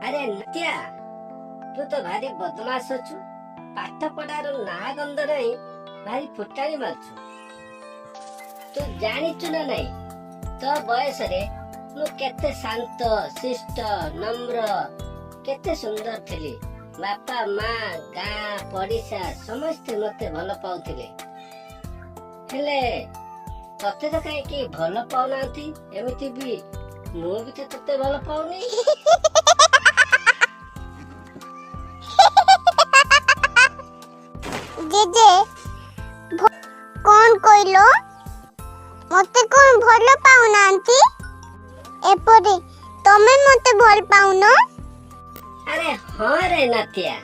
ଆରେ ନାତିଆ, ତୁ ତ ଭାରି ବଦମାସ ଅଛୁ। ପାଠ ପଢାର ନାଁ ଗନ୍ଧ ନାହିଁ, ଭାରି ଫୁଟାଣି ମାରୁଛୁ। ତୁ ଜାଣିଛୁ ନା ନାଇଁ, ତୋ ବୟସରେ ମୁଁ କେତେ ଶାନ୍ତ ଶିଷ୍ଟ, ନମ୍ର, କେତେ ସୁନ୍ଦର ଥିଲି। ବାପା ମା, ଗାଁ ପଡିଶା ସମସ୍ତେ ମତେ ଭଲ ପାଉଥିଲେ। ହେଲେ ତତେ ତ କାହିଁକି ଭଲ ପାଉନାହାନ୍ତି? ଏମିତି ବି ମୁଁ ବି ତ ତତେ ଭଲ ପାଉନି। ଜେଜେ, କଣ କହିଲ? ମତେ କଣ ଭଲ ପାଉନାହାନ୍ତି? ଏପରି ତମେ ମତେ ଭଲ ପାଉନ? ଆରେ ହଁ ରେ ନାତିଆ,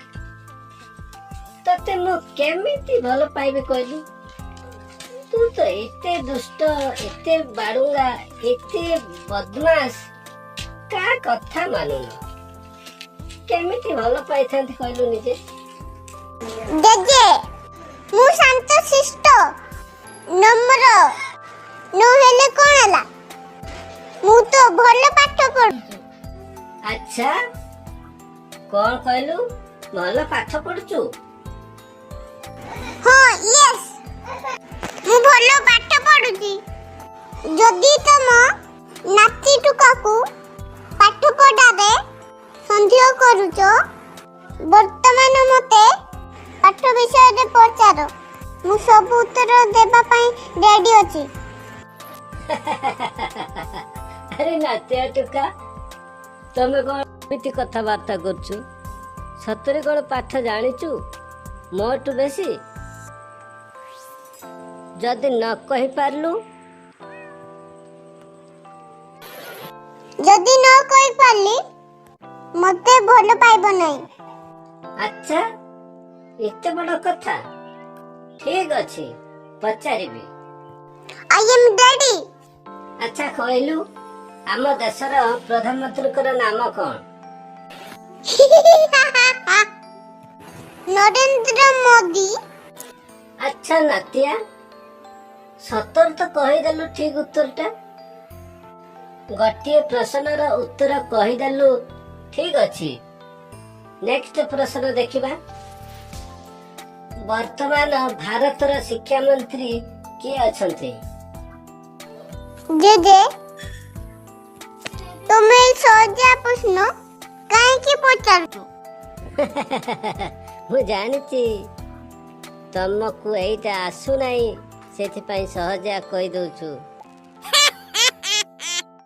ତତେ ମୁଁ କେମିତି ଭଲ ପାଇବି କହିଲୁ? ତୁ ତ ଏତେ ଦୁଷ୍ଟ, ଏତେ ବାଡୁଙ୍ଗା, ଏତେ ବଦମାସ, କାହା କଥା ମାନୁନୁ। କେମିତି ଭଲ ପାଇଥାନ୍ତି କହିଲୁ ନିଜେ? ଜେଜେ, ମୁଁ ଶାନ୍ତ ଶିଷ୍ଟ ନମ୍ର ନହେଲେ କଣ ହେଲା? ମୁଁ ତ ଭଲ ପାଠ ପଢୁଛି। ଆଚ୍ଛା, କଣ କହିଲୁ? ଭଲ ପାଠ ପଢୁଛୁ? ହଁ, ୟେସ୍, ମୁଁ ଭଲ ପାଠ ପଢୁଛି। ଯଦି ତମ ନାତି ଟୁକାକୁ ପାଠ ପଢାରେ ସନ୍ଦେହ କରୁଛ, ବର୍ତ୍ତମାନ ମତେ ପାଠ ବିଷୟରେ ପଚାର। ମୁଁ ସବୁ ଉତ୍ତର ଦେବା ପାଇଁ ରେଡି ଅଛି। ଆରେ ନାତିଆ ଟୁକା, ତମେ କଣ ଏମିତି କଥାବାର୍ତ୍ତା କରୁଛୁ? ସତରେ କଣ ପାଠ ଜାଣିଛୁ ମୋଠୁ ବେଶୀ? ଯଦି ନ କହିପାରିଲୁ? ଯଦି ନ କହିପାରିଲି, ମତେ ଭଲ ପାଇବ ନାହିଁ। ଆଚ୍ଛା, ଏତେ ବଡ କଥା? ଠିକ ଅଛି, ପଚାରିବି। I am ready. ଆଚ୍ଛା କହିଲୁ, ଆମ ଦେଶର ପ୍ରଧାନମନ୍ତ୍ରୀଙ୍କର ନାମ କଣ? ନରେନ୍ଦ୍ର ମୋଦି। ଆଚ୍ଛା ନାତିଆ, ସତରେ ତ କହିଦେଲୁ ଠିକ ଉତ୍ତରଟା। ଗୋଟିଏ ପ୍ରଶ୍ନର ଉତ୍ତର କହିଦେଲୁ, ଠିକ ଅଛି। ନେକ୍ସଟ ପ୍ରଶ୍ନ ଦେଖିବା। ବର୍ତ୍ତମାନ ଭାରତର ଶିକ୍ଷାମନ୍ତ୍ରୀ କିଏ ଅଛନ୍ତି? ଜେଜେ, ତୁମେ ଏଇ ସହଜିଆ ପ୍ରଶ୍ନ କାହିଁକି ପଚାରୁଛ? ମୁଁ ଜାଣିଛି ତମକୁ ଏଇଟା ଆସୁନାହିଁ, ସେଥିପାଇଁ ସହଜିଆ କହିଦଉଛୁ।